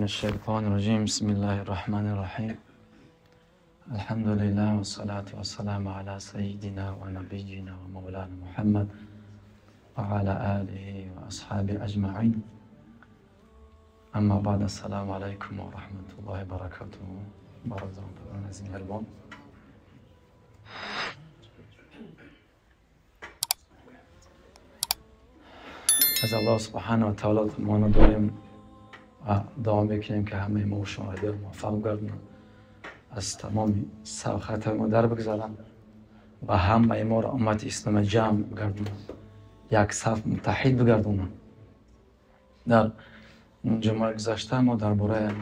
من الشيطان الرجيم. بسم الله الرحمن الرحيم. الحمد لله والصلاة والسلام على سيدنا ونبينا ومولانا محمد وعلى آله وأصحابه أجمعين. أما بعد، السلام عليكم ورحمة الله وبركاته. برادران عزیز مهربان، از الله سبحانه و تعالی تمنا داریم و دعا میکنیم که همه ما و شما را موفق گردونند، از تمام سخت ما در بگذارند و همه ما را امت اسلام جمع بگردونند، یک صف متحد بگردونند. در جمعه گذشته ما درباره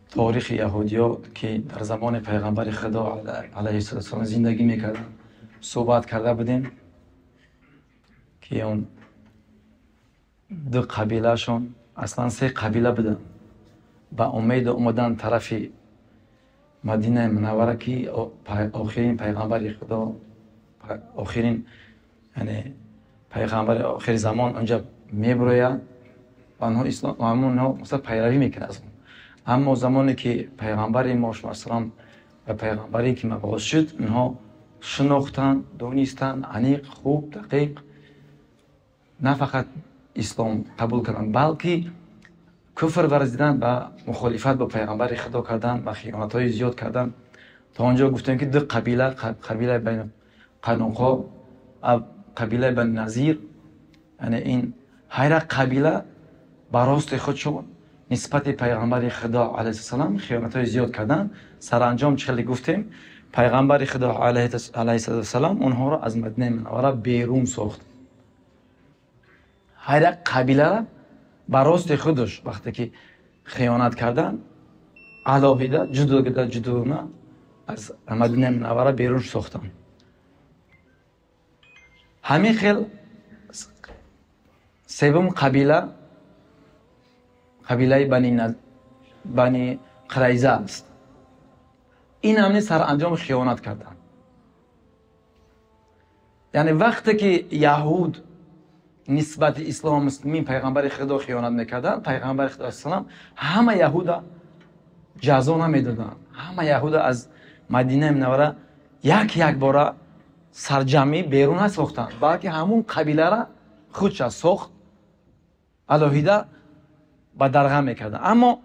تاریخ یهودی‌ها که در زمان پیغمبر خدا علیه السلام زندگی میکردند صحبت کرده بودیم که اون دو قبیله شون، اصلا سه قبیله بودن، با امید اومدن طرف مدینه منوره که آخرین پیغمبر خدا، آخرین یعنی پیغمبر آخر زمان اونجا میبروید و آنها اسلام و همونها مثلا پیروی میکنه از اون. اما زمانی که پیغمبر ما السلام و پیغمبری که مبعوث شد، اونها شناختن، دونستن، عمیق، خوب، دقیق، نه فقط اسلام قبول کردن بلکه کفر ورزیدن و مخالفت با پیغمبر خدا کردن و خیانت‌های زیاد کردن. تا آنجا گفتیم که دو قبیله، قبیله بین قنوقا و قبیله بن نظیر، یعنی این هر قبیله براست خودشون نسبت پیغمبر خدا علیه السلام خیانت‌های زیاد کردن. سرانجام چه گفتیم پیغمبر خدا علیه السلام اونها را از مدینه منوره بیرون ساخت. هر قبیله براست خودش وقتی که خیانت کردن علاوه جدا جدا از مدینه منوره بیرون ساختن. همین خیل سوم قبیله، قبیله بنی قریظه است. این هم سرانجام خیانت کردن. یعنی وقتی که یهود نسبت اسلام مسلمین پیغمبر خدا خیانت میکردن، پیغمبر خدا السلام همه یهودا جزا نمیدادن، همه یهودا از مدینه منوره یک یک باره سرجمی بیرون نساختن، بلکه همون قبیله را خودش ساخت، علاوه با درغه میکردن. اما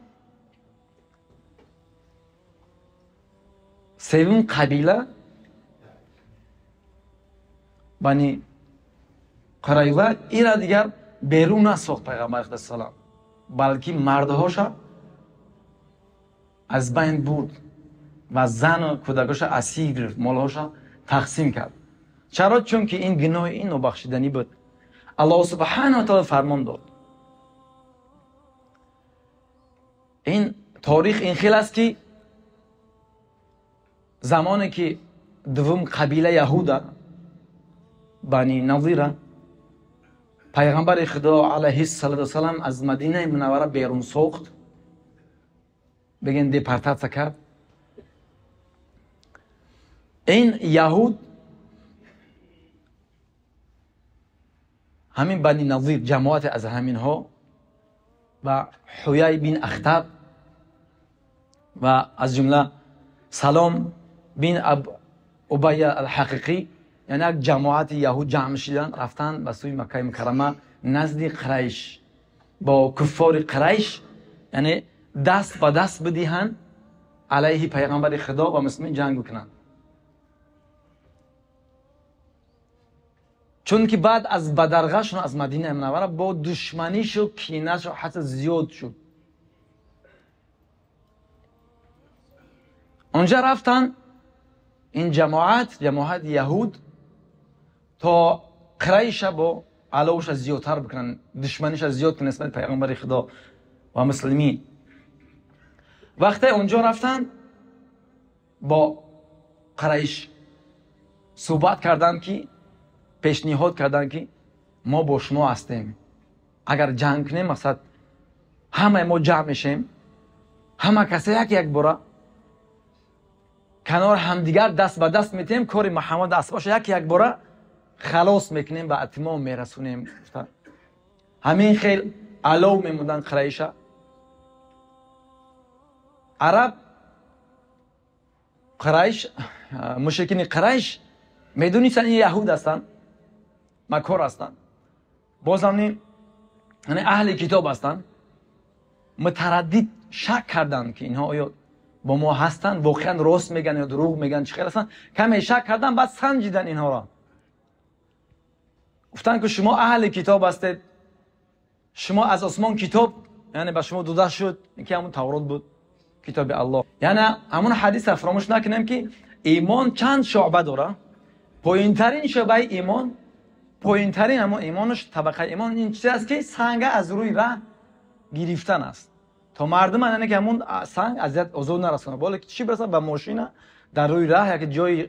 سوم قبیله بنی قریظه ایرا دیگر بیرون نساخت پیغمبر خدا السلام، بلکه مردهاش از بین برد و زن و کودکاش اسیر گرفت، مالهاش تقسیم کرد. چرا؟ چون که این گناه این نابخشیدنی بود. الله سبحانه و تعالی فرمان داد. این تاریخ این خیل است که زمانی که دوم قبیله یهودا بنی نظیره پیغمبر خدا علیه السلام از مدینه منوره بیرون ساخت، بگن دیپارتاسیا کرد، این یهود همین بنی نظیر جماعت از همین ها و حیای بن اخطب و از جمله سلام بن ابی الحقیقی، یعنی یک جماعت یهود جمع شدن رفتن به سوی مکه مکرمه نزد قریش با کفار قریش، یعنی دست به دست بدهند علیه پیغمبر خدا و مسلمین جنگ بکنند. چون که بعد از بدرغشون از مدینه منوره با دشمنیش و کینش و حتی زیاد شد. اونجا رفتن این جماعت، جماعت یهود، تا قریش با علاوش زیادتر بکنن، دشمنیش زیاد کنن نسبت پیغمبر خدا و مسلمین. وقتی اونجا رفتن با قریش صحبت کردن که پیشنهاد کردن که ما با شما هستیم، اگر جنگ کنیم مقصد همه ما جمع میشیم، همه کسی یک یک باره کنار همدیگر دست به دست میتیم، کار محمد اسباش یک یک باره خلاص میکنیم و اتمام میرسونیم. همین خیل علاو میموندن قریشه. عرب قریش، مشرکین قریش میدونستن این یهود هستن، مکار هستن، بازم یعنی اهل کتاب هستن. متردد شک کردن که اینها آیا با ما هستن، واقعا راست میگن یا دروغ میگن، چه خیر هستن. کمی شک کردن، بعد سنجیدن اینها را. گفتن که شما اهل کتاب هستید، شما از آسمان کتاب یعنی به شما داده شد، که همون تورات بود، کتاب الله. یعنی همون حدیث فراموش نکنیم که ایمان چند شعبه داره. پایینترین شعبه ایمان، پایینترین همون ایمانش، طبقه ایمان این چیز است که سنگ از روی راه گرفتن است تا مردم یعنی که همون سنگ اذیت آزار نرسونه، بالا چی برسه به ماشین در روی راه یک جای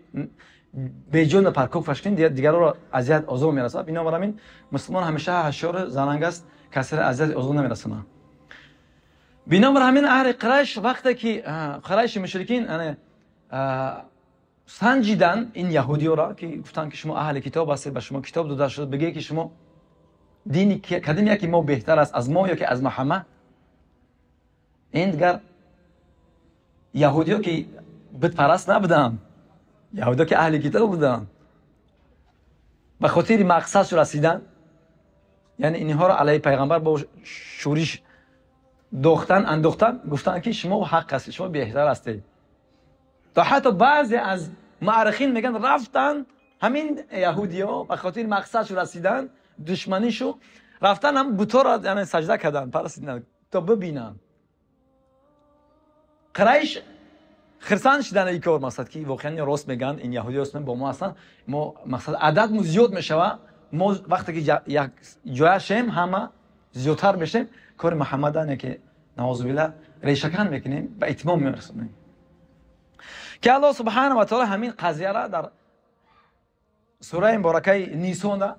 بیجون پارکوک فشکن دیگران را اذیت آزار میرسه. بنابراین مسلمان همیشه هشیار زننگ است، کسی را اذیت آزار نمیرسونه. بنابراین اهل قریش وقتی که قریش مشرکین یعنی سنجیدن این یهودی را که گفتن که شما اهل کتاب هستید، به شما کتاب داده شد، بگه که شما دینی کدوم یکی ما بهتر است، از ما یا که از محمد. این دیگر یهودی ها که بت پرست نبودن، یهودی ها که اهل کتاب بودن، به خاطر مقصد رسیدن، یعنی اینها را علیه پیغمبر با شورش دوختن اندوختن، گفتن که شما حق هستید، شما بهتر هستید. تا حتی بعضی از مؤرخین میگن رفتن همین یهودی ها به خاطر مقصدش رسیدن، دشمنیشو رفتن هم بوتا را یعنی سجده کردن، پرستیدن تا ببینن. قریش خرسان شدن این کار، مقصد که واقعا راست میگن، این یهودی راست با ما هستن، ما مقصد عدد مو زیاد میشوه، ما وقتی که یک جای شیم همه زیادتر میشیم، کار محمد که نعوذ بالله ریشه‌کن میکنیم، به اتمام میرسونیم. که الله سبحانه و تعالی همین قضیه را در سوره مبارکه نیسان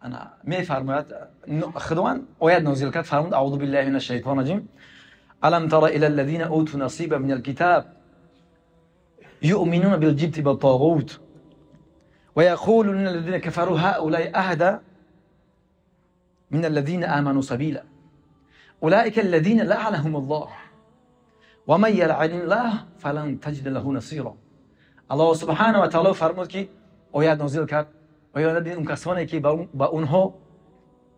انا میفرماید، خداوند آیت نازل کرد، فرمود اعوذ بالله من الشیطان الرجیم، الم تر الى الذين اوتوا نصيبا من الكتاب يؤمنون بالجبت والطاغوت ويقولون الذين كفروا هؤلاء اهدى من الذين آمنوا سبيلا اولئك الذين لعنهم الله ومن يلعن الله فلن تجد له نصيرا. الله سبحانه و تعالی فرمود که آیت نازل کرد، آیا ندیدید اون کسانی که به اونها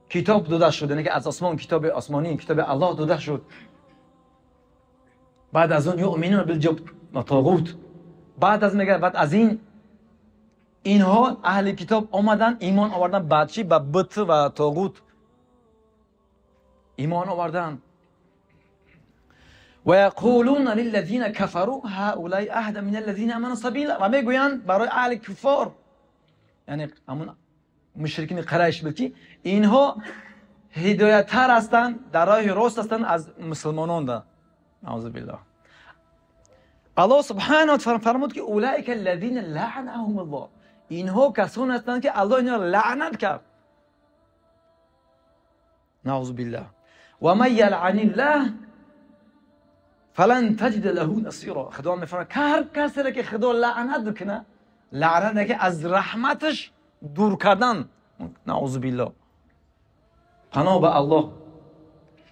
کتاب داده شد، یعنی که از آسمان کتاب آسمانی، کتاب الله داده شد، بعد از اون یؤمنون بالجبت و طاغوت، بعد از میگه بعد از این اینها اهل کتاب آمدن ایمان آوردن، بعد چی؟ به بت و طاغوت ایمان آوردن. و یقولون للذین كفروا هؤلاء اهدى من الذین آمنوا سبیلا، و میگویند برای اهل کفار، یعنی همون مشرکین قریش بود که اینها هدایت‌تر هستند، در راه راست هستند از مسلمانان ده. نعوذ بالله. الله سبحانه و تعالی فرمود که اولئک الذین لعنهم الله، اینها کسانی هستند که الله اینها را لعنت کرد. نعوذ بالله. و من یلعن الله فلن تجد له نصیرا. خدا میفرماید هر کسی را که خدا لعنت بکنه، لعنت که از رحمتش دور کردن، نعوذ بالله، پناه به الله.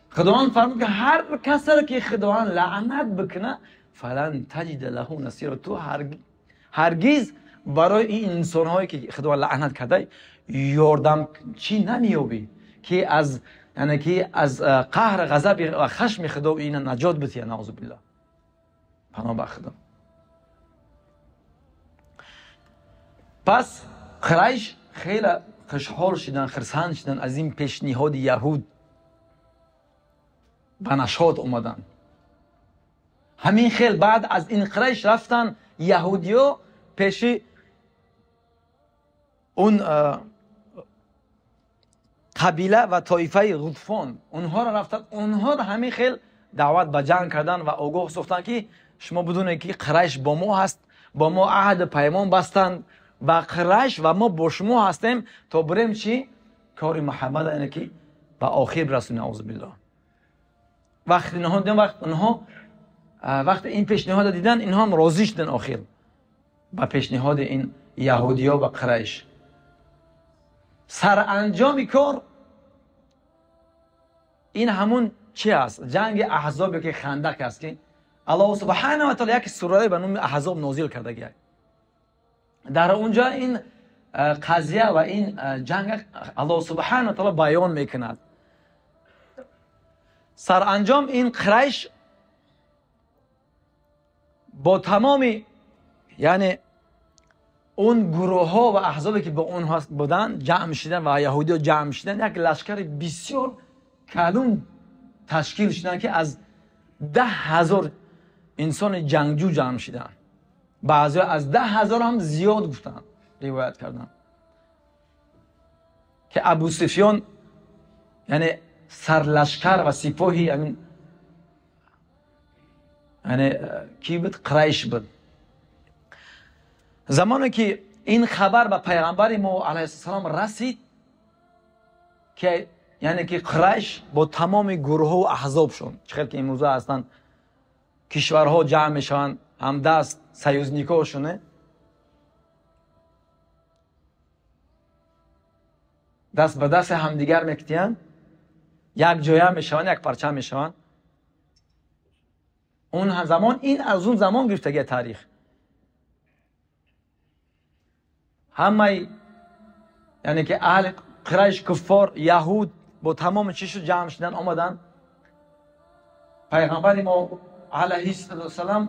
خداوند فرمود که هر کسی را که خداوند لعنت بکنه فلن تجد له نصیرا، تو هرگز برای این انسان‌هایی که خداوند لعنت کرده یاردم چی نمیابی که از یعنی که از قهر غضب و خشم خدا اینا نجات بده. نعوذ بالله، پناه به خدا. پس قریش خیلی خوشحال شدن، خرسند شدن از این پیشنهاد یهود، به نشاط اومدن. همین خیل بعد از این قریش رفتن یهودیا پیش اون قبیله و طایفه غطفان، اونها را رفتن، اونها را همین خیل دعوت به جنگ کردن و آگاه ساختن که شما بدونید که قریش با ما هست، با ما عهد پیمان بستند و قریش و ما با شما هستیم تا بریم چی؟ کار محمد اینه که به آخر برسونیم. نعوذ بالله. وقتی اینها دیدن، وقت اونها وقتی این پیشنهاد دیدن، اینها هم راضی شدن آخر به پیشنهاد این یهودیا و قریش. سرانجام کار این همون چی است؟ جنگ احزاب که خندق است که Аллоҳ субҳанаҳу ва таъоло як сура ба номи Аҳзоб нозил кардагӣ. Дар онҷо ин қазия ва ин ҷанг Аллоҳ субҳанаҳу ва таъоло баён мекунад. Саранҷом ин Қурайш бо тамоми яъне он гурӯҳҳо ва аҳзобе ки бо онҳо буданд ҷамъ шиданд ва яҳудиҳо ҷамъ шиданд, як лашкари бисёр калон ташкил шуданд ки аз 10,000 инсони ҷангҷӯ ҷамъ шиданд. Баъзеҳо аз 10,000 ҳам зиёд гуфтанд, ривоят карданд ки Абу Суфён яъне сарлашкар ва сипоҳи яъне ки буд? Қурайш буд. Замоне ки ин хабар ба пайғамбари мо алайҳиссалом расид ки яъне ки Қурайш бо тамоми гурӯҳҳо ва аҳзобшон, чӣ хел ки имрӯза ҳастанд кишварҳо ҷамъ мешаванд, ҳамдаст союзникҳошоне даст ба дасти ҳамдигар мекитиянд, як ҷоя мешаванд, як парча мешаванд. Он замон ин аз он замон гирифтагия таърих. Ҳамаи яъне ки аҳли Қурайш, куффор, яҳуд бо тамоми чишу ҷамъ шудан омаданд. Пайғамбари мо алайҳиссалом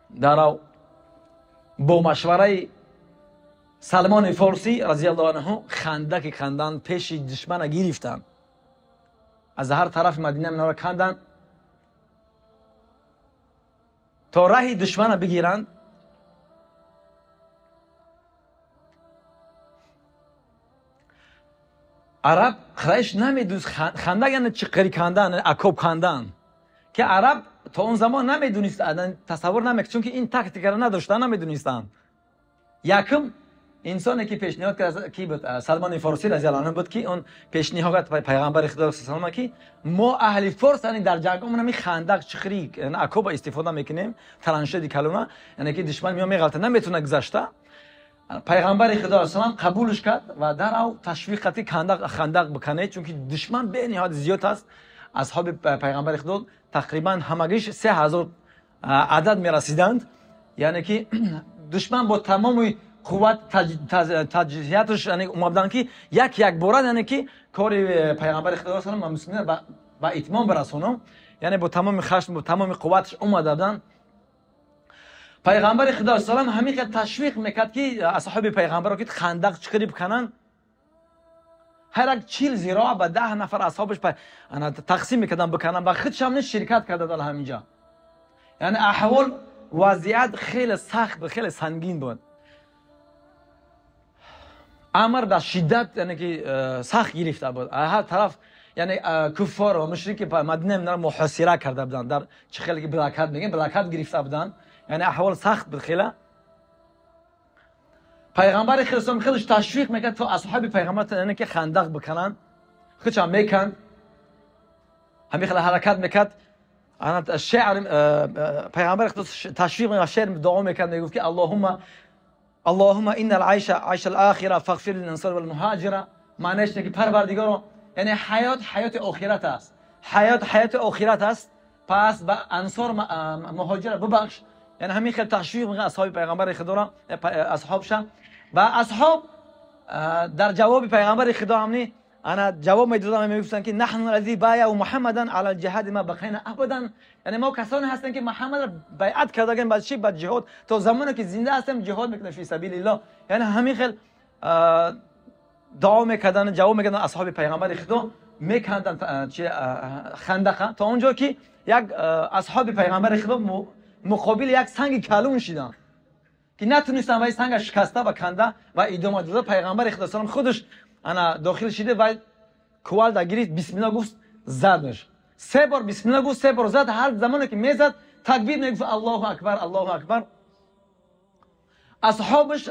дар бо машвараи Салмони Форсӣ разияллоҳу анҳу хандаки кандан пеши душмана гирифтанд. Аз ҳар тарафи Мадина минора канданд то раҳи душмана бигиранд. Араб Қурайш намедунист хандак яъне чиқири кандан, акоб кандан, ки араб то он замон намедунист, тасаввур намекард, чунки ин тактикаро надоштанд, намедунистанд. Якум инсоне ки пешниҳод кард ки буд? Салмони Форсӣ разияллоҳу анҳу буд ки он пешниҳод кард пайғамбари Худо саллаллоҳу алайҳи ва саллам ки мо аҳли форс яъне дар ҷангҳо ҳамин хандак чиқири акоба истифода мекунем, тараншеди калона, яъне ки душман меояд меғалта, наметавонад гузашта. Пайғамбари Худо саллаллоҳу қабулш кард ва дарав ташвиқ кард ки хандақ биканед, чунки душман бениҳоят зиёд аст. Асҳоби пайғамбари Худо тақрибан ҳамагиш 3000 адад мерасиданд, яъне ки душман бо тамоми қувват таҷҳизияташ омаданд ки як якбора яъне ки кори пайғамбари Худо саллаллоҳу ва муслимин ба итмом барасонам, яъне бо тамоми хашм, бо тамоми қувваташ омада буданд. Пайғамбари Худо саллаллоҳу ҳамин хел ташвиқ мекард ки асҳоби пайғамбарро ки хандақ чиқири бикананд. Ҳар як 40 зироа ба 10 нафар асҳобаш тақсим мекарданд бикананд ва худшам низ ширкат карда дар ҳаминҷа. Яъне аҳвол вазъият хеле сахт буд, хеле сангин буд. Амр ба шиддат яъне ки сахт гирифта буд. Ҳар тараф яъне куффор ва мушрики Мадина муҳосира карда буданд, дар чӣ хеле ки блокад мегӯем, блокад гирифта буданд. Яъне аҳвол сахт буд хеле. Пайғамбари Худо хеле ташвиқ мекард то асҳоби пайғамбар яъне ки хандақ бикананд, худшам меканд, ҳамин хеле ҳаракат мекард. Шеър пайғамбари Худо ташвиқ мекард, шеър дуо мекард, мегуфт ки Аллоҳумма инна ал-айша айша ал-охира фағфир лил-инсор вал-муҳоҷира. Маънаш ине ки Парвардигоро, яъне ҳаёт ҳаёти охират аст, ҳаёт ҳаёти охират аст, пас ба ансор муҳоҷира бибахш. Яъне ҳамин хел ташвиқ мекард асҳоби пайғамбари Худоро, асҳобша. Ва асҳоб дар ҷавоби пайғамбари Худо ҳамни ана ҷавоб медоданд, мегуфтанд ки наҳну аллази баяъу Муҳаммадан ала алҷиҳади ма бақайна абадан. Яъне мо касоне ҳастем ки Муҳаммадро байъат кардагем ба чӣ? Ба ҷиҳод. То замоне ки зинда ҳастем ҷиҳод мекунем фи сабилиллоҳ. Яъне ҳамин хел дуо мекарданд, ҷавоб мекарданд асҳоби пайғамбари Худо, меканданд хандақа то онҷо ки як асҳоби пайғамбари Худо муқобили як санги калон шиданд ки натунистанд вай санга шикаста ва канда ва идома дода. Пайғамбари Худо саллаллоҳу худаш ана дохил шида ва кувалда гирифт, бисмилла гуфт, задаш. 3 бор бисмилла гуфт, 3 бор зад. Ҳар замоне ки мезад такбир мегуфт, Аллоҳу акбар, Аллоҳу акбар. Асҳобаш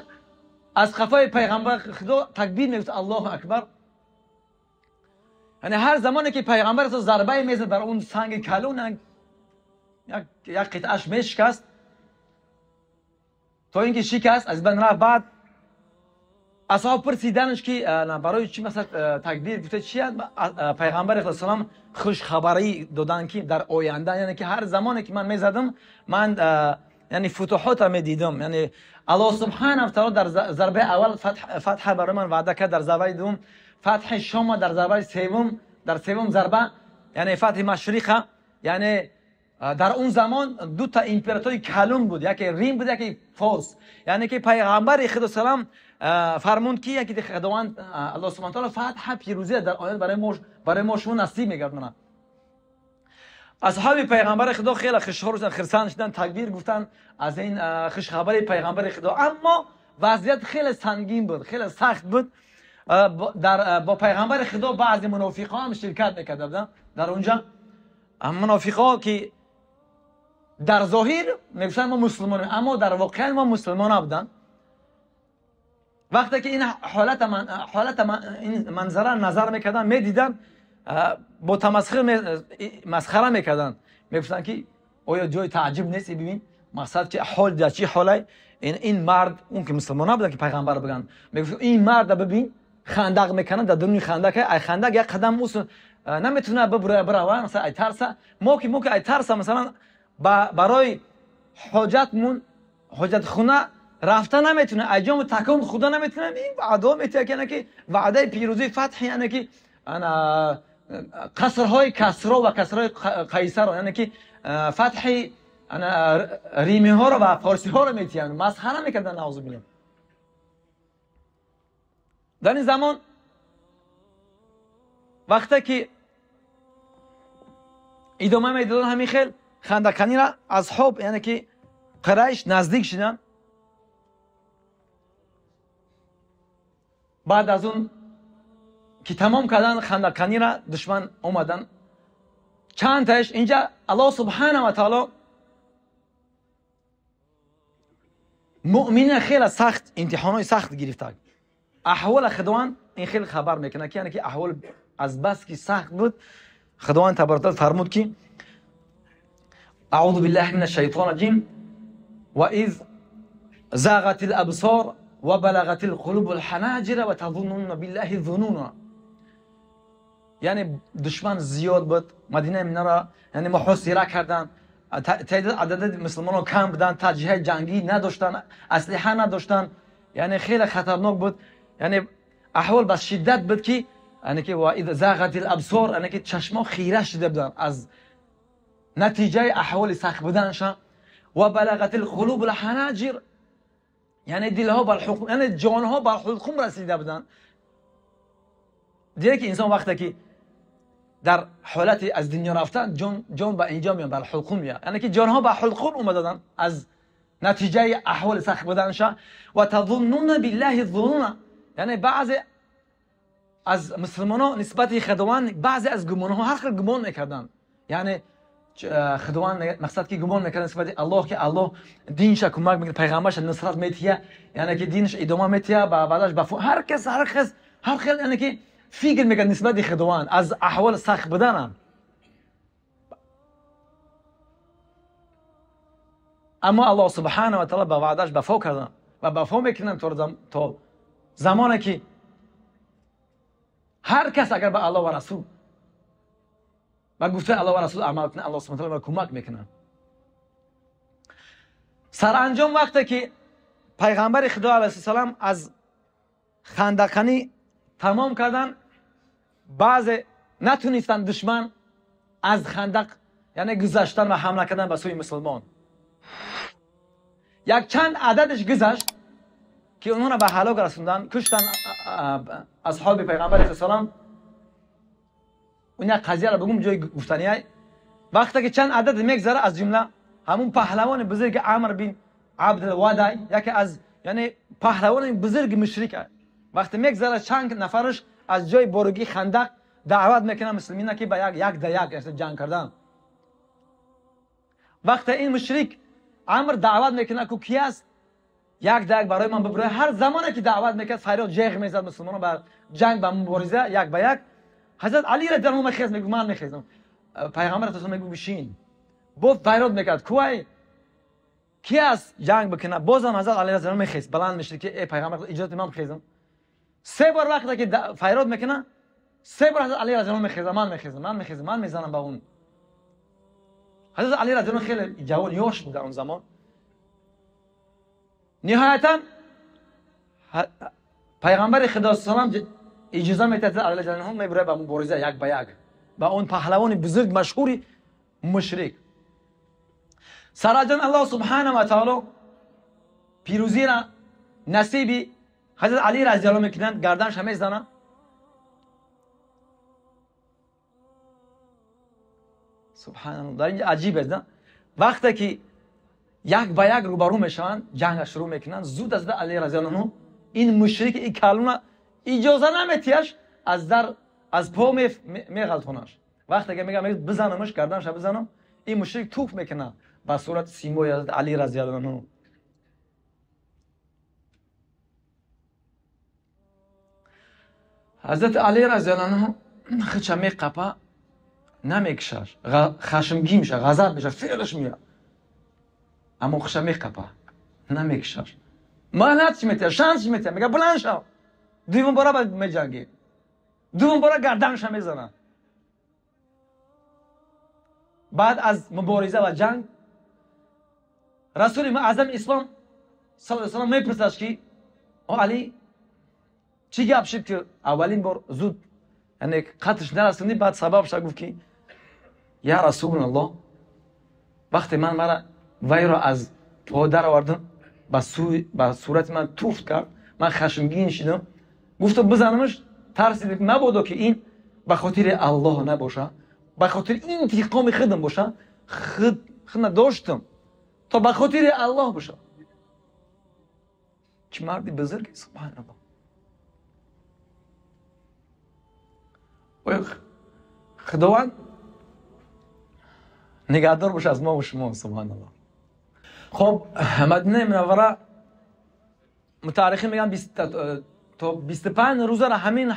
аз қафои пайғамбари Худо такбир мегуфт, Аллоҳу акбар. Яъне ҳар замоне ки пайғамбар зарбае мезад бар он санги калон, як қитъаш мешикаст то ин ки шикаст, аз байн рафт. Баъд اصحاب پرسیدنش که برای چی مثلا تکبیر گفته چی؟ پیغمبر خدا سلام خوش خبری دادن که در آینده، یعنی که هر زمانی که من میزدم من یعنی فتوحات میدیدم، یعنی الله سبحانه و تعالی در ضربه اول فتح برای من وعده کرد، در ضربه دوم فتح شام، در ضربه سوم، در سوم ضربه یعنی فتح مشرق. یعنی در اون زمان دو تا امپراتوری کلون بود، یکی ریم بود یکی فارس. یعنی که پیغمبر خدا سلام فرمود که یکی خداوند الله سبحانه و تعالی فتح پیروزی در آینده برای ما شما نصیب می‌گرداند. اصحاب پیغمبر خدا خیلی خوشحال شدن، خرسان شدن، تکبیر گفتن از این خوش خبری پیغمبر خدا. اما وضعیت خیلی سنگین بود، خیلی سخت بود. در با پیغمبر خدا بعضی منافقا هم شرکت میکردن در اونجا. منافقا که در ظاهر میگفتن ما مسلمانیم، اما در واقع ما مسلمان نبودن. وقتی که این حالت من این منظره نظر میکردن، میدیدن، با تمسخر مسخره میکردن، میگفتن که آیا جای تعجب نیست؟ ببین مقصد که حال در چی حاله این مرد، اون که مسلمان نبودن که پیغمبر بگن، میگفت این مرد ببین خندق میکنن در درون خندق، ای خندق یک قدم اوس نمیتونه ببره بره، مثلا ای ترسه ما که ای ترسه مثلا برای حاجتمون حاجت خونه رفته نمیتونه، ایجام تکون خدا نمیتونه. این وعده میته که وعده پیروزی فتح، یعنی که انا قصرهای کسرا و قصرهای قیصر، یعنی که فتح انا ریمی ها رو و فارسی ها رو میتیان، مسخره میکردن نعوذ بالله. در این زمان وقتی که ادامه میدادن همین خیل خندقانی را اصحاب یعنی که قریش نزدیک شدن. بعد از اون که تمام کردن خندقانی را دشمن اومدن چند تاش اینجا الله سبحانه و تعالی مؤمنین خیلی سخت امتحانای سخت گرفته. احوال خداوند این خیلی خبر میکنه که یعنی که احوال از بس که سخت بود، خداوند تبارک فرمود که اعوذ بالله من الشیطان الرجیم و اذ زاغت الابصار و بلغت القلوب الحناجر و تظنون بالله الظنون. یعنی دشمن زیاد بود، مدینه منوره یعنی محاصره کردن، تعداد عدد مسلمانان کم بودن، تجهیزات جنگی نداشتن، اسلحه نداشتن، یعنی خیلی خطرناک بود. یعنی احوال بس شدت بود که یعنی که و اذا زاغت الابصار، یعنی که چشما خیره شده بودن از نتیجه احوال سخت بودنشان. و بلغت القلوب الحناجر، یعنی دلها بر حلقوم، یعنی جانها بر حلقوم رسیده بودن. دیگه که انسان وقتی که در حالت از دنیا رفتن جان به اینجا میان، بر حلقوم میان، یعنی که جانها به حلقوم اومدن از نتیجه احوال سخت بودنشان. و تظنون بالله الظنون، یعنی بعضی از مسلمانان نسبت خداوند بعضی از گمانها هر خیلی گمان میکردن. یعنی خداوند مقصد که گمان میکردن نسبت الله که الله دینش کمک میکنه، پیغمبرش نصرت میتیه، یعنی که دینش ادامه میتیه، بعدش هر کس هر خیلی یعنی که فکر میکرد نسبت خداوند از احوال سخت بودن. اما الله سبحانه و تعالی به وعدش وفا کردن و وفا میکنن تا زمانی که هر کس اگر به الله و رسول و گفته الله و رسول عمل کنه، الله سبحانه و تعالی کمک میکنه. سرانجام وقتی که پیغمبر خدا علیه السلام از خندقانی تمام کردن، بعض نتونستن دشمن از خندق یعنی گذشتن و حمله کردن به سوی مسلمان. یک چند عددش گذشت که اونها را به هلاک رسوندن، کشتن اصحاب پیغمبر علیه السلام. اون یک قضیه را بگم جای گفتنی. وقتی که چند عدد میگذره، از جمله همون پهلوان بزرگ عمرو بن عبدالودای، یکی از یعنی پهلوان بزرگ مشرک، وقتی میگذره چند نفرش از جای بارگی خندق دعوت میکنن مسلمین که با یک در یک جنگ کردن. وقتی این مشرک عمرو دعوت میکنه که کی است یک در یک برای من ببره، هر زمانی که دعوت میکرد فریاد جیغ میزد مسلمانان بر جنگ به مبارزه یک به یک. حضرت علی را در اون میخیز، میگو من میخیزم. پیغمبر اصلا میگو بشین. باز فریاد میکرد کوی کی است جنگ بکنه. بازم حضرت علی را میخیز، بلند میشه که ای پیغمبر اجازه من خیزم. سه بار وقتی که فریاد میکنه، سه بار حضرت علی رضی الله میخیزه، من میخیزم، من میخیزم، من میزنم به اون. حضرت علی رضی الله خیلی جوان یاش بود در اون زمان. نهایتا پیغمبر خدا صلی الله علیه و اجازه میده حضرت علی رضی الله میبره به مبارزه یک به یک با اون پهلوان بزرگ مشهور مشرک. سرانجام الله سبحانه و تعالی پیروزی را نصیب حضرت علی رضی الله میکنند، گردنش میزنه. سبحان الله، در اینجا عجیب است. وقتی که یک به یک روبرو میشوند، جنگ شروع میکنند، زود از علی رضی الله عنه این مشرک این کلونه اجازه نمیتیش از در از پا میغلطونش. وقتی که میگه بزنمش، گردنش بزنم، این مشرک توف میکنه با صورت سیمای حضرت علی رضی الله عنه. حضرت علی رضی الله عنه خودش میقپه، نمیکشش، خشمگین میشه، غضب میشه، فعلش میاد، اما خودش میقپه، نمیکشش، مهلتش میده، شانسش میده، میگه بلند شو، دوم باره باید میجنگی، دوم باره گردنش میزنه. بعد از مبارزه و جنگ رسول معظم اسلام صلی الله علیه و سلم میپرسد که او علی چی گپ شد که اولین بار زود یعنی قطعش نرسوندی؟ بعد سببش گفت که یا رسول الله، وقتی من مرا وی را از پا در آوردم، به صورت من توف کرد، من خشمگین شدم، گفتم بزنمش، ترسیدم مبادا که این به خاطر الله نباشه، به خاطر انتقام خودم باشه، خود نداشتم تا به خاطر الله باشه. چه مردی بزرگی، سبحان الله. خداوند نگهدار باشه از ما و شما، سبحان الله. خب مدینه منوره متارخی میگن تا 25 روزه را همین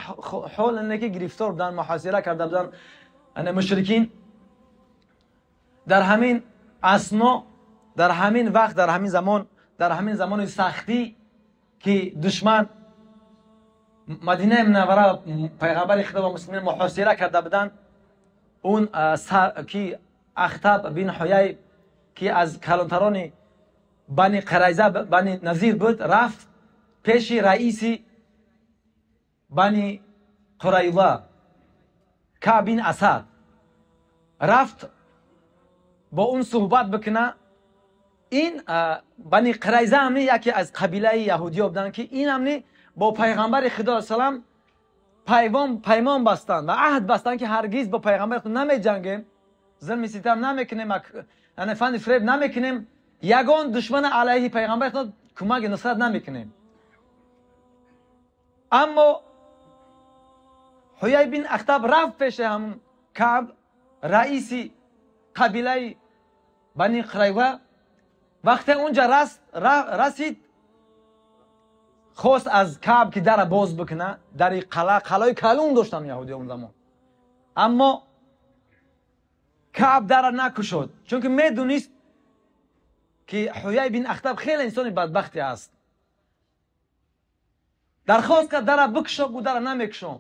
حال اینه که گرفتار بودن، محاصره کرده بودن یعنی مشرکین. در همین اثنا، در همین وقت، در همین زمان، در همین زمان سختی که دشمن مدینه منوره پیغمبر خدا و مسلمین محاصره کرده بودن، اون که اخطب بن حیی که از کلانتران بنی قریظه بنی نظیر بود، رفت پیش رئیس بنی قریظه کعب بن اسد، رفت با اون صحبت بکنه. این بنی قریظه هم یکی از قبیله یهودی بودن که این هم با پیغمبر خدا سلام پیمان بستند و عهد بستند که هرگز با پیغمبر خدا نمی جنگیم، ظلم ستم نمیکنیم، یعنی فن فریب نمیکنیم، یگان دشمن علیه پیغمبر خدا کمک نصرت نمیکنیم. اما حیی بن اخطب رفت پیش هم کعب رئیس قبیله بنی قریظه. وقتی اونجا رسید، خواست از کعب که در باز بکنه، در قلعه، قلعه کلون داشتن یهودی اون زمان، اما کعب در نکشد، چون که میدونست که حیی بن اخطب خیلی انسان بدبختی است. درخواست کرد در بکشا، گفت در نمیکشم،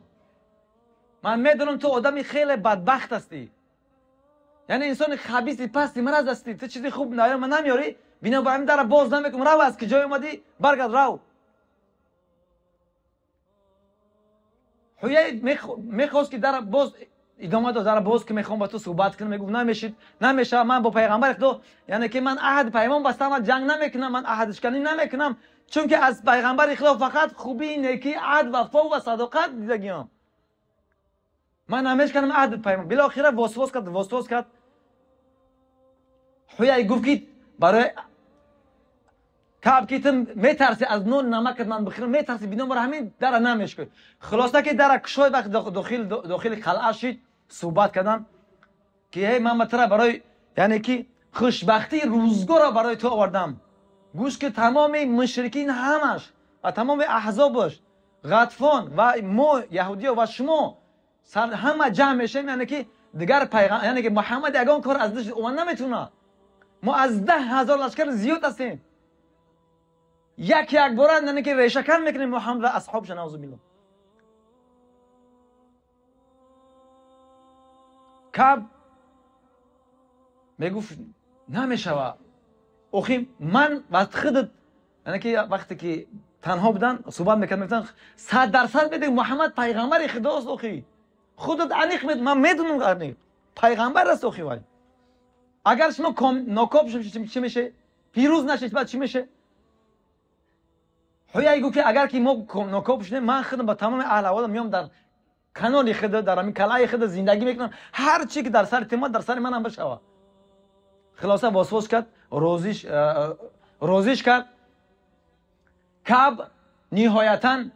من میدونم تو آدمی خیلی بدبخت هستی، یعنی انسان خبیثی، پستی، مرض هستی، تو چیزی خوب نه من نمیاری، بنابراین در باز نمیکنم، رو از کجای اومدی برگرد رو. حیی میخواست که در باز ادامه داد، در باز که میخوام با تو صحبت کنم، میگفت نمیشید، نمیشه، من با پیغمبر خدا یعنی که من عهد پیمان بستم، من جنگ نمیکنم، من عهد شکنی نمیکنم، چون که از پیغمبر خدا فقط خوبی، نیکی، عهد، وفا و صداقت دیدگیم، من نمیشکنم عهد پیمان. بالاخره وسواس کرد، وسواس کرد. حیی گفت که برای کعب که تو میترسی از نون نمکت من بخورم، میترسی، بنابر همین در نمیشکن. خلاصه که در کشوی وقت داخل قلعه شد، صحبت کردن که هی من ترا برای یعنی که خوشبختی روزگار برای تو آوردم، گوش که تمام مشرکین همش و تمام احزابش غطفان و ما یهودی و شما سر همه جمع میشیم، یعنی که دیگر پیغمبر یعنی که محمد یگان کار از دست اون نمیتونه، ما از 10,000 لشکر زیاد هستیم، یک یک بار یعنی که ریشه کن میکنیم محمد و اصحابش، نعوذ بالله. Каъб мегуфт намешава. Охи ман ва худат, яъне ки вақте ки танҳо будан суҳбат мекард, мегуфтанд 100% медонӣ Муҳаммад пайғамбари Худост. Охи худат аниқ медонӣ, ман медонам аниқ пайғамбар аст. Охи вай агар шумо нокоб шавед чӣ мешавед? Пирӯз нашед баъд чӣ мешавед? Ҳуяй гуфт ки агар ки мо нокоб шудем, ман худам ба тамоми аҳли авлодам меом дар канори худ, дар ҳамин калаи худ зиндагӣ мекунам, ҳар чӣ ки дар сари тима дар сари манам бишавад. Хулоса восвос кард, розиш кард. Каъб ниҳоятан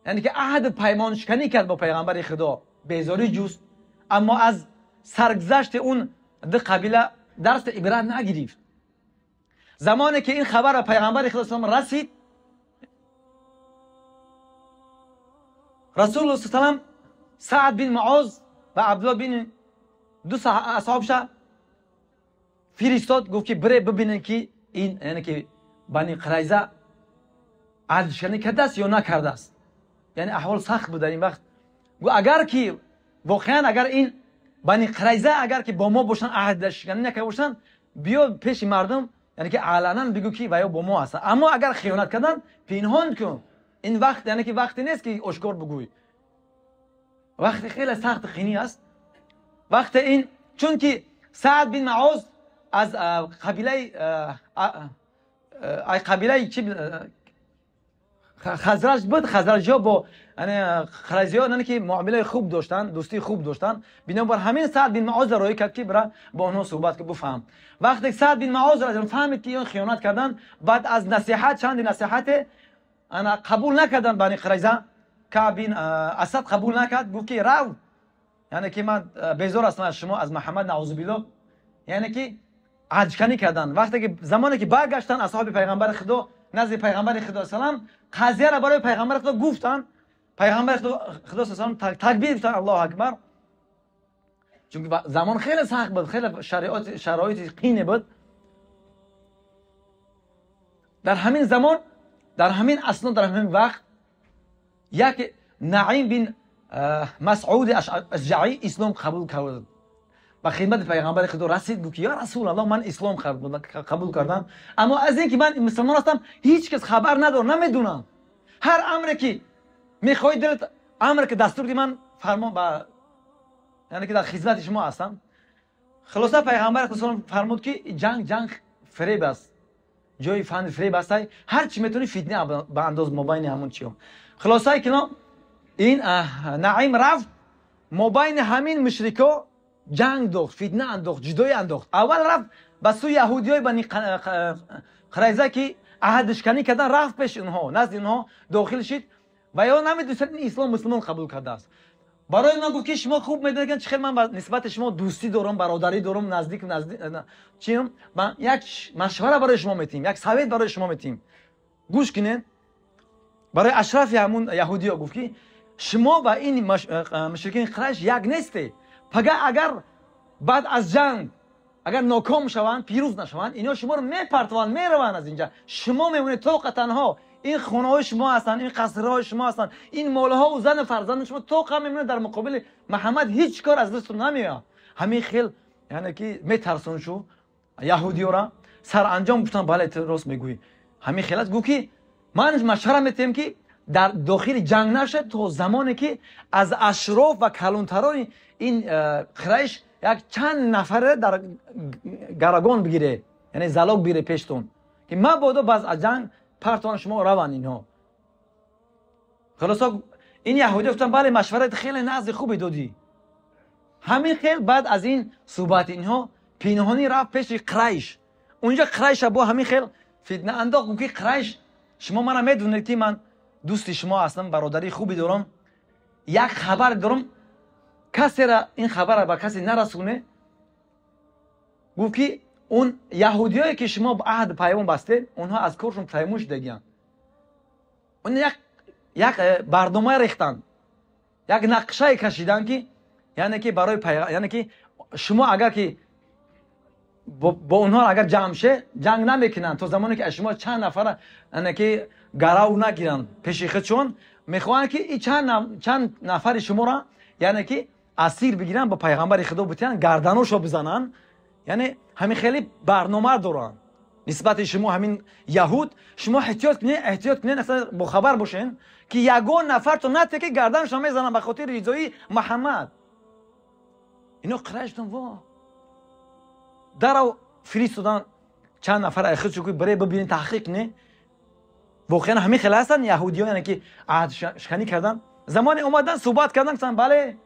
яъне ки аҳд паймоншиканӣ кард бо пайғамбари Худо, безорӣ ҷуст, аммо аз саргузашти он ду қабила дарси ибрат нагирифт. Замоне ки ин хабар ба пайғамбари Худо салом расид, Расулуллоҳ салам Саъд бин Муоз ва Абдуллоҳ бин ду асҳобша фиристод, гуфт ки бире бибинед ки ин яъне ки Бани Қурайза аҳдшиканӣ кардааст ё накардааст. Яъне аҳвол сахт буд дар ин вақт. Гуфт агар ки воқеан агар ин Бани Қурайза агар ки бо мо бошанд, аҳдшиканӣ накарда бошанд, биё пеши мардум, яъне ки аланан бигӯ ки ваё бо мо ҳастанд. Аммо агар хиёнат карданд, пинҳон кун. Ин вақт яъне ки вақте нест ки ошкор бигӯй. Вақти хеле сахт қинӣ аст. Вақте ин чунки Саъд бин Муоз аз қабилаи чи Хазраҷ буд. Хазраҷиҳо бо қурайзиҳо яъне ки муомилаи хуб доштанд, дӯстии хуб доштанд. Бинобар ҳамин Саъд бин Муозро роҳӣ кард ки бира бо онҳо суҳбат кун, бифаҳм. Вақте Саъд бин Муоз фаҳмид ки ин хиёнат карданд, баъд аз насиҳат чанди насиҳате ана қабул накарданд Бани Қурайза, Каъб бин Асад қабул накард, гуфт ки рав, яъне ки ман безор ҳастам аз шумо, аз Муҳаммад, наъузубиллоҳ. Яъне ки аҳдшиканӣ карданд. Вақте ки замоне ки баргаштанд асҳоби пайғамбари Худо назди пайғамбари Худо салам, қазияро барои пайғамбари Худо гуфтанд. Пайғамбари Худо салам такбир гуфтанд, Аллоҳу акбар. Чунки замон хеле сахт буд, хеле шароити қине буд. Дар ҳамин замон, дар ҳамин асно, дар ҳамин вақт як Наим бин Масъуди Ашҷаӣ ислом қабул кард. Ба хидмати пайғамбари Худо расид, гуфт ки ё Расулаллоҳ, ман ислом қабул кардам, аммо аз ин ки ман мусулмон ҳастам ҳеҷ кас хабар надорам, намедонам. Ҳар амре ки мехоҳӣ дилат, амре ки дастур ди, ман фармон ба яъне ки дар хидмати шумо ҳастам. Хулоса пайғамбари Худо фармуд ки ҷанг ҷанг фиреб аст, ҷои фанни фиреб аст, ҳар чӣ метавонӣ фитна ба андоз мобайни ҳамон чиё. Хулосаи калом ин Наим рафт мобайни ҳамин мушрико ҷанг дохт, фитна андохт, ҷудоӣ андохт. Аввал рафт ба сӯи яҳудиёи Бани Қурайза ки аҳдшиканӣ кардан, рафт пеши онҳо, назди онҳо дохил шид ва ё намедонистанд ин ислом мусулмон қабул кардааст. Барои онҳо гуфт ки шумо хуб медонед чӣ хел ман ба нисбати шумо дӯстӣ дорам, бародарӣ дорам, наздик наздик чием, ман як машвара барои шумо метиҳем, як совет барои шумо метиҳем, гӯш кунед. Барои ашрафи ҳамун яҳудиё гуфт ки шумо ва ин мушрикини Қурайш як нестед. Пага агар баъд аз ҷанг агар ноком шаванд, пирӯз нашаванд, инҳо шуморо мепартованд, мераванд аз инҷа. Шумо мемонед тоқа танҳо. Ин хонаҳои шумо ҳастанд, ин қасрҳои шумо ҳастанд, ин молҳо ва зану фарзанди шумо тоқа мемонад. Дар муқобили Муҳаммад ҳеҷ кор аз дастатон намеояд. Ҳамин хел яъне ки метарсон шу яҳудиёра. Саранҷом гуфтанд бале, ту рост мегӯӣ. Ҳамин хел аст. Гуфт ки ман машвара метиҳам ки дар дохили ҷанг нашад то замоне ки аз ашроф ва калонтарони ин Қурайш як чанд нафаре дар гарагон бигире, яъне залог бигире пештон, ки мабодо баъз аз ҷанг партован шумо раванд инҳо. Хулоса ин яҳудиё гуфтанд бале, машварат хеле назди хубе додӣ. Ҳамин хел баъд аз ин суҳбати инҳо пинҳонӣ рафт пеши Қурайш. Унҷа Қурайша бо ҳамин хел фитна андохт, гуфт ки Қурайш, шумо мана медонед ки ман дӯсти шумо ҳастам, бародарии хубе дорам, як хабар дорам, касера ин хабара ба касе нарасоне. Гуфт ки он яҳудиёе ки шумо ба аҳд паймон бастед, онҳо аз коршон паймон шудагиянд. Он як барнома рехтанд, як нақшае кашиданд ки яъне ки барои яъне ки шумо агар ки бо онҳо агар ҷамъ ше, ҷанг намекунанд то замоне ки аз шумо чанд нафара яъне ки гарав нагиранд пеши худшон. Мехоҳанд ки ин чанд нафари шуморо яъне ки асир бигиранд, ба пайғамбари Худо битиҳанд, гарданошо бизананд. Яъне ҳамин хеле барнома доранд нисбати шумо ҳамин яҳуд. Шумо эҳтиёт кунед, эҳтиёт кунед, аслан бохабар бошед, ки ягон нафартон нате ки гарданашон мезананд ба хотири ризои Муҳаммад. Ино қирайштон во дарав фиристодан чанд нафар айхудшо ки баре бибинед, таҳқиқ кунед, воқеан ҳамин хеле ҳастанд яҳудиён, яъне ки аҳдшиканӣ кардан. Замоне омадан суҳбат кардан, гуфтанд бале,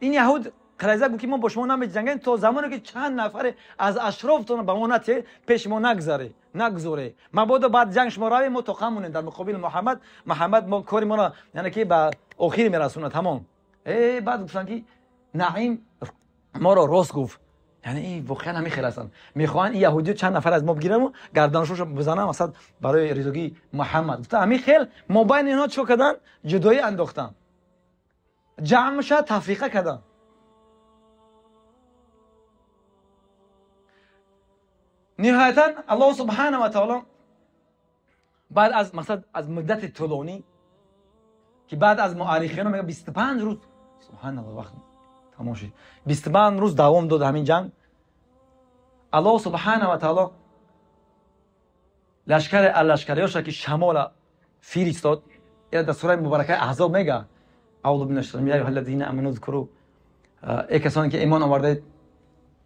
ин яҳуд Қурайза гуфт ки мо бо шумо намеҷангем то замоне ки чанд нафаре аз ашрофтон ба мо нате, пеши мо нагзаре, нагзоре. Мабодо баъд ҷанг шумо равем, мо тоқа монем дар муқобили Муҳаммад. Муҳаммад мо кори моро яъне ки ба охир мерасонад, тамом. Баъд гуфтанд ки Наим моро рост гуфт. Яъне ин воқеан ҳамин хел ҳастанд. Мехоҳанд ин яҳудиё чанд нафар аз мо бигиранд, гарданашонро бизананд, масалан барои ризогии Муҳаммад. Гуфта ҳамин хел мобайни инҳо чӣ карданд? Ҷудоӣ андохтанд, ҷамъша тафриқа карданд. Ниҳоятан Аллоҳ субҳана ва таоло баъд аз мақсад аз муддати тӯлонӣ ки баъд аз муаррихиён мегӯяд 25 рӯз, субҳаналлоҳ, вақт тамом шуд, 25 рӯз давом дод ҳамин ҷанг. Аллоҳ субҳана ва таоло лашкари аллашкариёша ки шамола фиристод, ина дар сураи муборакаи Аҳзоб мега: аузу биллаҳи я аюҳаллазина аману зкуру, эй касоне ки имон овардаед,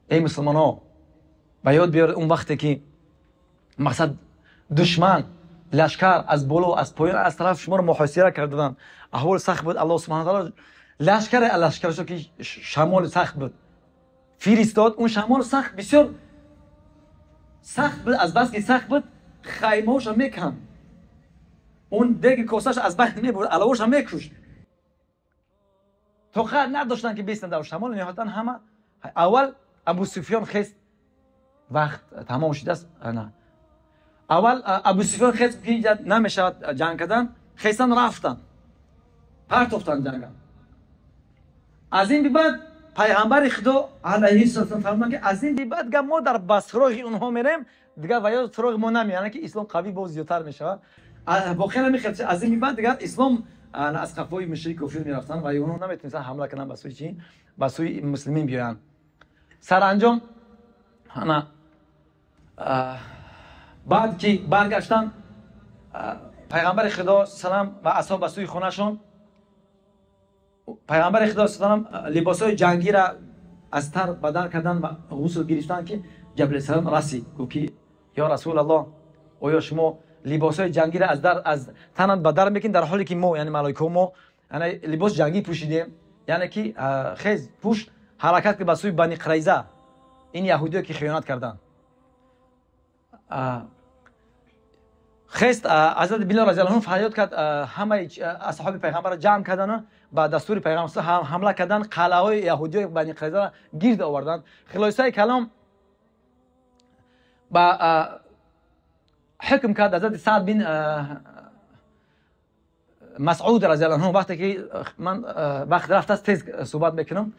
эй мусулмонҳо, ба ёд биёред он вақте ки мақсад душман лашкар аз боло, аз поён, аз тараф шуморо муҳосира карданд, аҳвол сахт буд. Аллоҳ субҳана таоло лашкари лашкарашо ки шамоли сахт буд фиристод. Он шамоли сахт бисёр сахт буд, аз бас ки сахт буд хаймаҳоша меканд, он деги косаша аз байн мебурд, аловоша мекушт. Тоқат надоштанд ки бистанд дар шамол. Ниҳоятан ҳама аввал Абу Суфён хест, вақт тамом шудааст. Аввал Абу Суфён хест ки намешавад ҷанг кардан, хестан рафтанд, партофтанд ҷанга. Аз ин бибаъд пайғамбари Худо алайҳи салом фармуданд ки аз ин бибаъд гап мо дар ба суроғи онҳо мерем, дигар ва ё суроғи мо намеянд, яъне ки ислом қавӣ боз зиёдтар мешавад. Воқеан ҳамин хел аз ин бибаъд дигар ислом аз қафои мушрик кофир мерафтанд ва онҳо наметавонистанд ҳамла кунанд ба сӯи чӣ? Ба сӯи муслимин биёянд. Саранҷом ана баъд ки баргаштанд, пайғамбари Худо салам ва асҳоб ба сӯи хонашон, пайғамбари Худо салам либосҳои ҷангиро аз тар бадан карданд ва ғусл гирифтанд ки Ҷабраил салам расид, гуфт ки ё Расулаллоҳ, оё шумо либосҳои ҷангиро аз танат ба дар мекунед, дар ҳоле ки мо, яъне малоикаҳо мо, яъне либос ҷангӣ пӯшидем, яъне ки хез пӯш, ҳаракат ки ба сӯи Бани Қурайза, ин яҳудиё ки хиёнат карданд. Хест ҳазрати Билол разияллоҳу анҳу фарёд кард, ҳамаи асҳоби пайғамбарро ҷамъ карданд, ба дастури пайғамбар ҳамла карданд, қалъаҳои яҳудиёи Бани Қурайзаро гирд оварданд. Хулосаи калом ба ҳукм кард ҳазрати Саъд бин Масъуд разияллоҳу анҳу. Вақте ки ман вақт рафтааст тез суҳбат мекунам,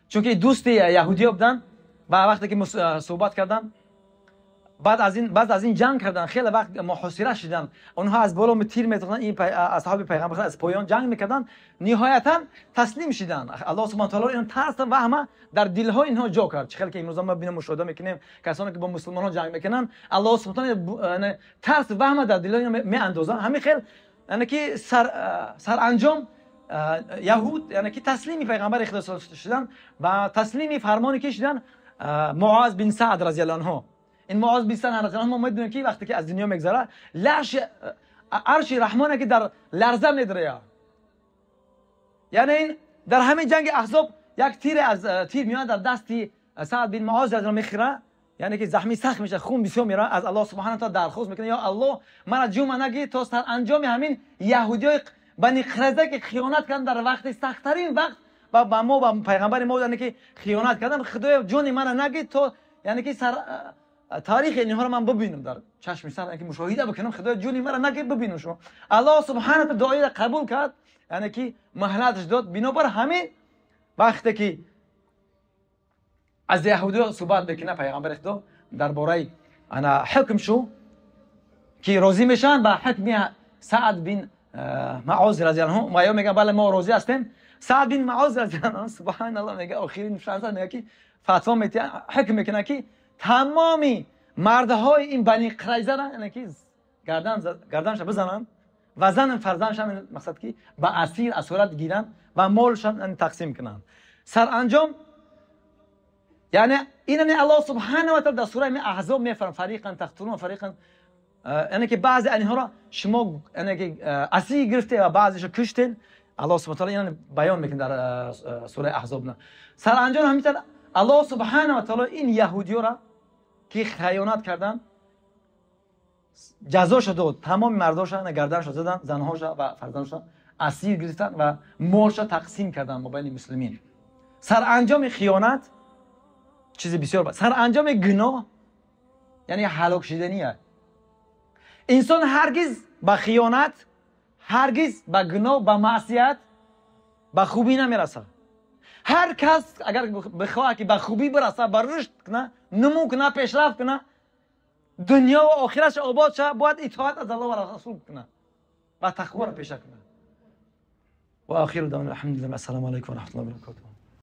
чунки дӯсти яҳудиё буданд ва вақте ки суҳбат карданд, баъд аз ин ҷанг карданд, хеле вақт муҳосира шуданд, онҳо аз боло тир метохтанд, ин асҳоби пайғамбар аз поён ҷанг мекарданд, ниҳоятан таслим шуданд. Аллоҳ субҳана таоло ин тарс ва ваҳма дар дилҳои инҳо ҷо кард. Чӣ хеле ки имрӯза мо бинем, мушоҳида мекунем, касоне ки бо мусулмонҳо ҷанг мекунанд, Аллоҳ субҳана таоло тарс ваҳма дар дилҳои инҳо меандозад. ҳамин хел яъне ки саранҷом яҳуд яъне ки таслими пайғамбари Худо шуданд ва таслими фармоне ки шуданд Муоз бин Саъд разияллоҳу анҳу. Ин Муоз бин Саъд разияллоҳу анҳу мо медонем ки вақте ки аз дунё мегзарад, арши раҳмоне ки дар ларза медарояд. Яъне ин дар ҳамин ҷанги Аҳзоб як тир аз тир меояд дар дасти Саъд бин Муоз разияллоҳу анҳу мехӯрад, яъне ки захми сахт мешавад, хун бисёр меравад. Аз Аллоҳ субҳана таоло дархост мекунад: ё Аллоҳ, мана ҷума нагир то саранҷоми ҳамин яҳудиёи Бани Қурайза ки хиёнат карданд дар вақти сахттарин вақт ва ба мо ва пайғамбари мо, яъне ки хиёнат карданд, Худоё ҷони мана нагир то яъне ки таърихи инҳоро ман бибинам дар чашми сар, яъне ки мушоҳида бикунам, Худоё ҷони мара нагир бибинам шумо. Аллоҳ субҳана таоло дуоиро қабул кард, яъне ки муҳлаташ дод. Бинобар ҳамин вақте ки аз яҳудиё суҳбат мекунад пайғамбари Худо дар бораи ана ҳукм шу ки розӣ мешаванд ба ҳукми Саъд бин Муоз разияллоҳу анҳу ва ё мегӯянд бале мо розӣ ҳастем. Саъд бин Муоз разияллоҳу анҳу субҳаналлоҳ мегӯяд охирин фарзанд мегӯяд ки фатво медиҳад, ҳукм мекунад ки тамоми мардҳои ин Бани Қурайзаро яъне ки гарданша бизананд ва зан фарзандша мақсад ки ба асир асорат гиранд ва молшан тақсим кунанд. Саранҷом яъне инани Аллоҳ субҳанаҳу ва таъала дар сураи Аҳзоб мефармояд фариқан тақтулун ва фариқан, яъне ки баъзе инҳоро шумо яъне ки асир гирифте ва баъзеашро куштед. Аллоҳ субҳанаҳу ва таъала инро баён мекунад дар сураи Аҳзоб. Саранҷом ҳамин Аллоҳ субҳанаҳу ва таъала ин яҳудиёро ки хиёнат карданд ҷазошо дод, тамоми мардошо гарданашо заданд, занҳошо ва фарзандошо асир гирифтанд ва молшо тақсим карданд мобайни муслимин. Саранҷоми хиёнат чизи бисёр бад, саранҷоми гуноҳ яъне ҳалок шудания. Инсон ҳаргиз ба хиёнат, ҳаргиз ба гуноҳ, ба маъсият, ба хубӣ намерасад. Ҳар кас агар бихоҳад ки ба хубӣ бирасад, ба рушд кунад, нумӯ кунад, пешрафт кунад, дунё ва охираташ обод шавад, бояд итоат аз Аллоҳ ва расул кунад ва тақворо пеша кунад. Ва охиру даъвана алҳамдулиллаҳ. Ассалому алайкум ва раҳматуллоҳи ва баракотуҳ.